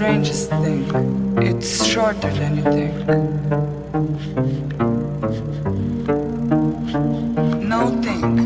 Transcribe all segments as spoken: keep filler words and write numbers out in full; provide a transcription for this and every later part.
Strangest thing. It's shorter than you think. No think.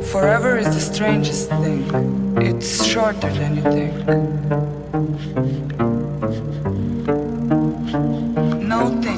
Forever is the strangest thing. It's shorter than you think. No think.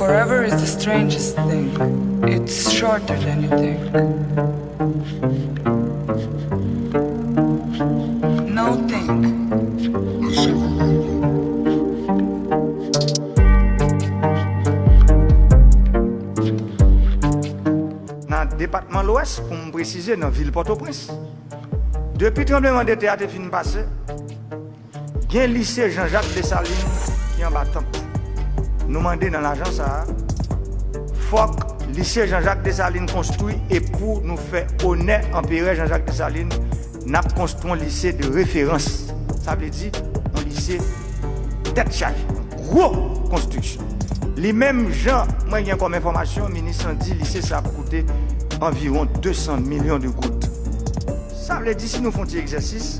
Forever is the strangest thing. It's shorter than you think. No think. Nan depatman Lwès, pou m presize, nan vil Pòtoprens, depi tranblemanntè a te fin pase, gen lise Jean Jacques Dessalines ki anba tant. Nou mande nan lajan sa a, fòk lise Jean Jacques Dessalines konstwi, e pou nou fè onè Anperè Jean Jacques Dessalines, n ap konstwi yon lise de referans. Sa vle di, yon lise tèt chaje, yon gwo konstriksyon. Li menm, jan mwen gen kòm enfòmasyon, minis lan di lise sa ap koute anviwon de san milyon de goud. Sa vle di, si nou fè yon ti egzèsis,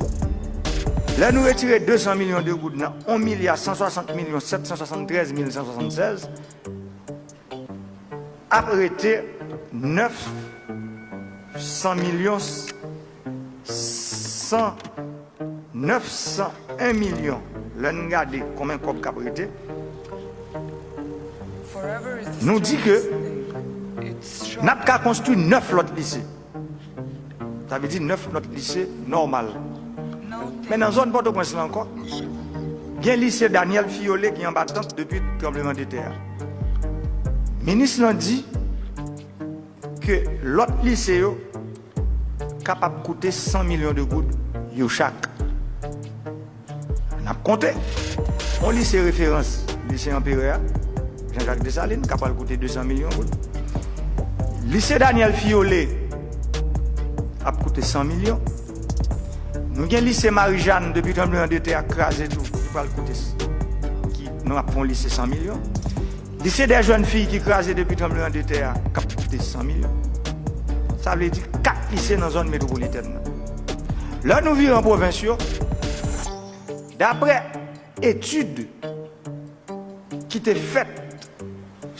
lè nou retire de san milyon de goud nan yon milya san swasant milyon sèt san swasanntrèz mil san swasannsèz, ap rete nèf san milyon san, nèf san en milyon. Lè n gade konbyen kòb k ap rete, nou di ke n ap ka konstwi nèf lòt lise. Sa vle di nèf lòt lise nòmal. Men nan zòn Pòtoprens la ankò, gen lise Daniel Fiolet ki anba tant depi tranblemanntè a. Minis lan di ke lòt lise yo kapab koute san milyon de goud yo chak. N ap konte. Yon lise referans, lise Anperè a, Jean Jacques Dessalines, ka pral koute de san milyon goud. Lise Daniel Fiolet ap koute san milyon. Nou gen lise Marijàn depi tranblemanntè a kraze tou, ki pral koute s-, ki, nou ap fè yon lise san milyon. Lise dè jèn fi ki kraze depi tranblemanntè a, k ap koute san milyon. Sa vle di kat lise nan zòn metwopolitèn nan. Lè nou vire an pwovens yo, daprè etid ki te fèt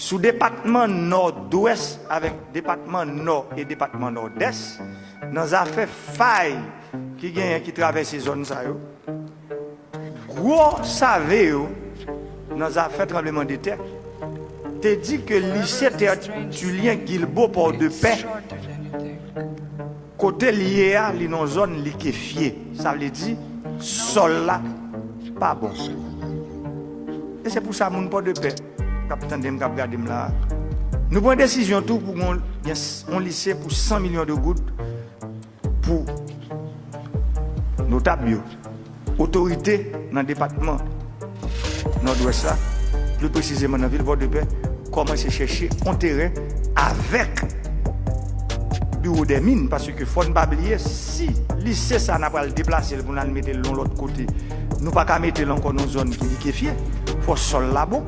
sou depatman Nòdwès avèk depatman Nò e depatman Nòdès, nan zafè fay ki genyen ki travèse zòn sa yo, gwo save yo nan zafè tranblemanntè, te di ke lise Tertullien Guilbaud Port-de-Paix, kote l ye a, li nan zòn likefye. Sa vle di, sòl la pa bon. E se pou sa moun Pòdepè k ap tande m, k ap gade m la a, nou pran desizyon tou pou yon, yon lise pou san milyon de goud pou notab yo, otorite nan depatman Nòdwès la, pli presizeman nan vil Pòdepè, kòmanse chèche yon teren avèk Biwo dè Min, paske fò n pa bliye, si lise sa a n a pral deplase l pou n al mete l yon lòt kote, nou pa ka mete l ankò nan zòn ki likefye, fò sòl la bon.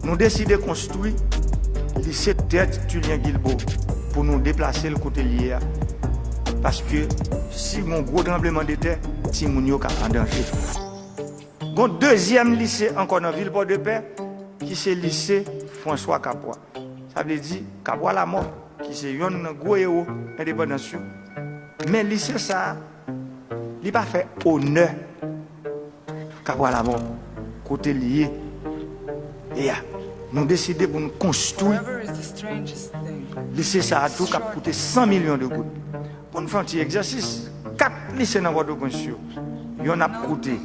Nou deside konstwi lise Tertullien Guilbaud pou nou deplase l kote l ye a, paske si gon gwo tranblemanntè, timoun yo ka an danje. Gon dezyèm lise ankò nan vil Pòdepè, ki se lise François Capois. Sa vle di Capois Lamort, ki se yonn nan gwo ewo endepandans yo. Men lise sa a, li pa fè onè Capois Lamort, kote l ye. E a, nou deside pou n konstwi lise sa a tou k ap koute san milyon de goud. Pou n fè yon ti egzèsis, kat lise nan Pòtoprens yo, yonn ap koute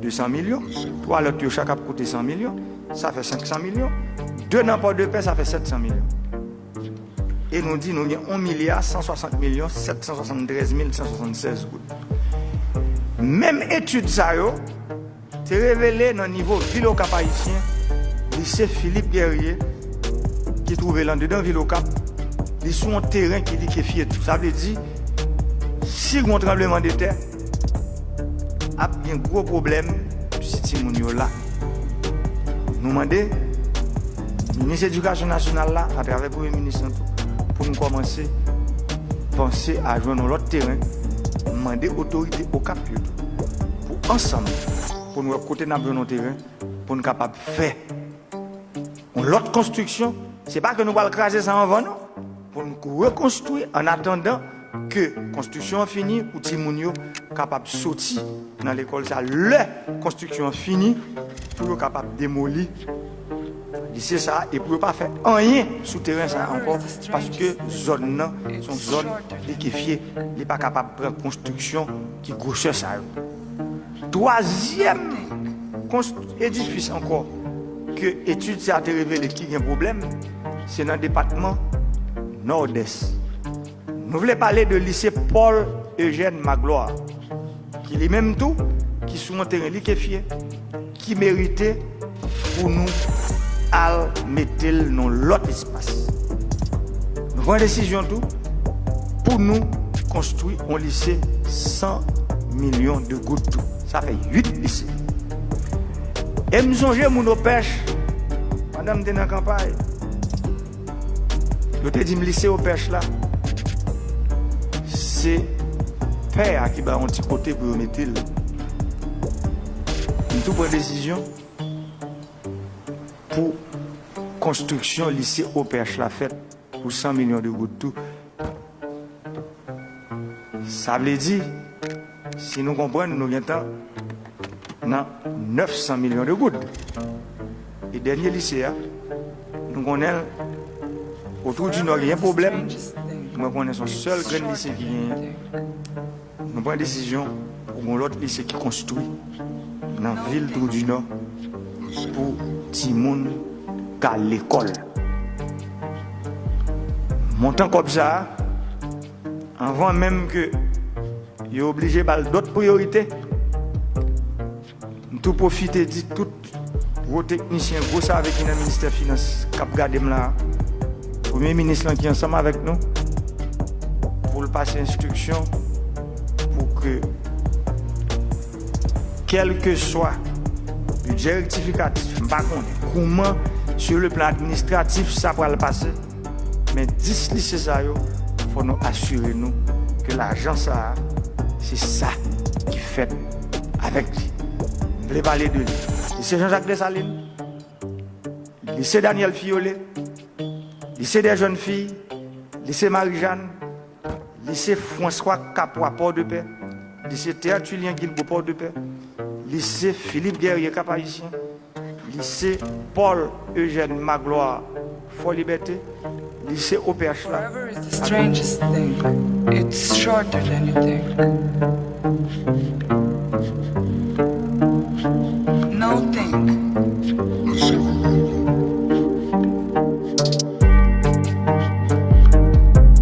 de san milyon, twa lòt yo chak ap koute san milyon, sa fè senk san milyon. De nan Pòdepè, sa fè sèt san milyon. E nou di nou gen yon milya san swasant milyon sèt san swasanntrèz mil san swasanntrèz goud. Menm etid sa yo te revele nan nivo vil Okap Ayisyen, lise Philippe Guerrier, ki twouve l anndedan vil Okap, li sou yon teren ki likefye tou. Sa vle di, si gon tranblemanntè, ap gen gwo pwoblèm si timoun yo la. Nou mande minis edikasyon nasyonal la, atravè premye minis lan tou, pou nou kòmanse panse a jwenn yon lòt teren, mande otorite Okap yo tou, pou ansanm, pou n wè kote n ap jwenn yon teren, pou n kapab fè yon lòt konstriksyon. Se pa ke nou pral kraze sa anvan, non. Pou n rekonstwi an atandan ke konstriksyon an fini, pou timoun yo kapab soti nan lekòl sa a. Lè konstriksyon an fini, pou yo kapab demoli lise sa a e pou yo pa fè anyen sou teren sa a ankò, paske zòn nan se yon zòn likefye, li pa kapab pran konstriksyon ki gwosè sa yo. Twazyèm konst-, edifis ankò ke etid sa a te revele ki gen pwoblèm, se nan depatman Nòdès. Nou vle pale de lise Paul Eugène Magloire, ki li menm tou, ki sou yon teren likefye, ki merite pou nou al mete l nan lòt espas. Nou pran desizyon tou pou nou konstwi yon lise san milyon de goud tou. Sa fè uit lise. E m sonje moun Opèch, pandan m te nan kanpay, yo te di m lise Opèch la, se pè a ki ba yon ti kote pou yo mete l. M tou pran desizyon pou konstriksyon lise Opèch la fèt pou san milyon de goud tou. Sa vle di, si nou konprann, nou gentan nan nèf san milyon de goud. E dènye lise a, nou konnen l, Twou di Nò gen pwoblèm. Mwen konnen se yon sèl grenn lise ki genyen. Nou pran desizyon pou yon lòt lise ki konstwi nan vil Twou di Nò pou timoun ka al lekòl. Montan kòb sa a, anvan menm ke yo oblije ba l dòt priyorite, m tou pwofite di tout gwo teknisyen, gwo save ki nan ministè finans k ap gade m la a, premye minis lan ki ansanm avèk nou, pou l pase enstriksyon pou ke, kèlkeswa bidjè rektifikatif, m pa konnen kouman, sur le plan administratif, sa pral pase, men dis lise sa yo, fò nou asire nou ke lajan sa a, se sa ki fèt avèk li. M vle pale de li. Lise Jean Jacques Dessalines, lise Daniel Filleulé, lise des jeunes filles, lise Marie-Jeanne, lise François Capois Port-de-Paix, lise Tertullien Guilbaud Port-de-Paix, lise Philippe Guerrier Cap-Haïtien, Lise Paul Eugène Magloire Fòlibète, lise O P H la. Forever is the strangest thing. It's shorter than you think.